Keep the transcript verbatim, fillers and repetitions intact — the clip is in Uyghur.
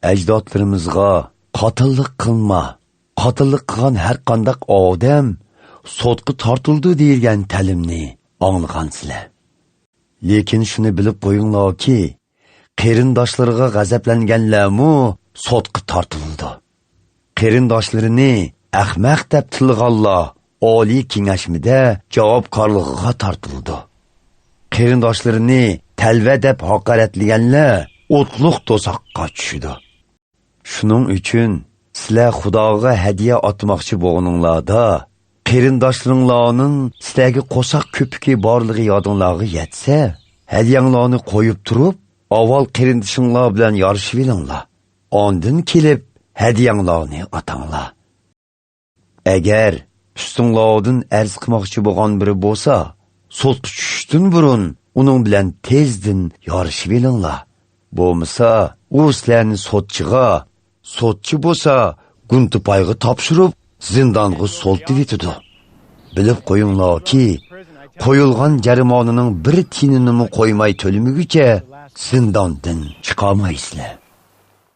ئەجدادلىرىمىزغا «قاتىللىق قىلما، قاتىللىق قىلغان ھەر قانداق ئادەم سوتقا تارتىلىدۇ» دېيىلگەن تەلىمنى ئاڭلىغانسىلەر. لېكىن شۇنى بىلىپ قويۇڭلاركى، قېرىنداشلىرىغا غەزەپلەنگەنلەرمۇ سوتقا تارتىلىدۇ. قېرىنداشلىرىنى ئەخمەق دەپ تىللىغانلار ئالىي كېڭەشمىدە جاۋابكارلىقىغا تارتىلىدۇ. قېرىنداشلىرىنى تەلۋە دەپ ھاقارەتلىگەنلەر ئوتلۇق دوزاخقا چۈشىدۇ. شۇنىڭ ئۈچۈن سىلەر خۇداغا ھەدىيە ئاتماقچى بولغىنىڭلاردا، قېرىنداشلىرىڭلارنىڭ سىلەرگە قورساق كۆپۈكى بارلىقى يادىڭلارغا يەتسە، ھەدىيەڭلارنى قويۇپ تۇرۇپ، ئاۋۋال قېرىندىشىڭلار بىلەن يارىشىۋېلىڭلار. ئاندىن كېلىپ ھەدىيەڭلارنى ئاتاڭلار. ئەگەر ئۈستۈڭلاردىن ئەرز قىلماقچى بولغان بىرى بولسا، سوتقا چۈشۈشتىن بۇرۇن ئۇنىڭ بىلەن تېزدىن يارىشىۋېلىڭلار. بولمىسا، ئۇ سىلەرنى سوتچىغا، سوتچى بولسا گۇنتىپايغا تاپشۇرۇپ، زىندانغا سولىتىۋېتىدۇ. بىلىپ قويۇڭلاركى، قويۇلغان جەرىمانىنىڭ بىر تىيىنىنىمۇ قويماي تۆلىمىگۈچە زىنداندىن چىقالمايسىلەر.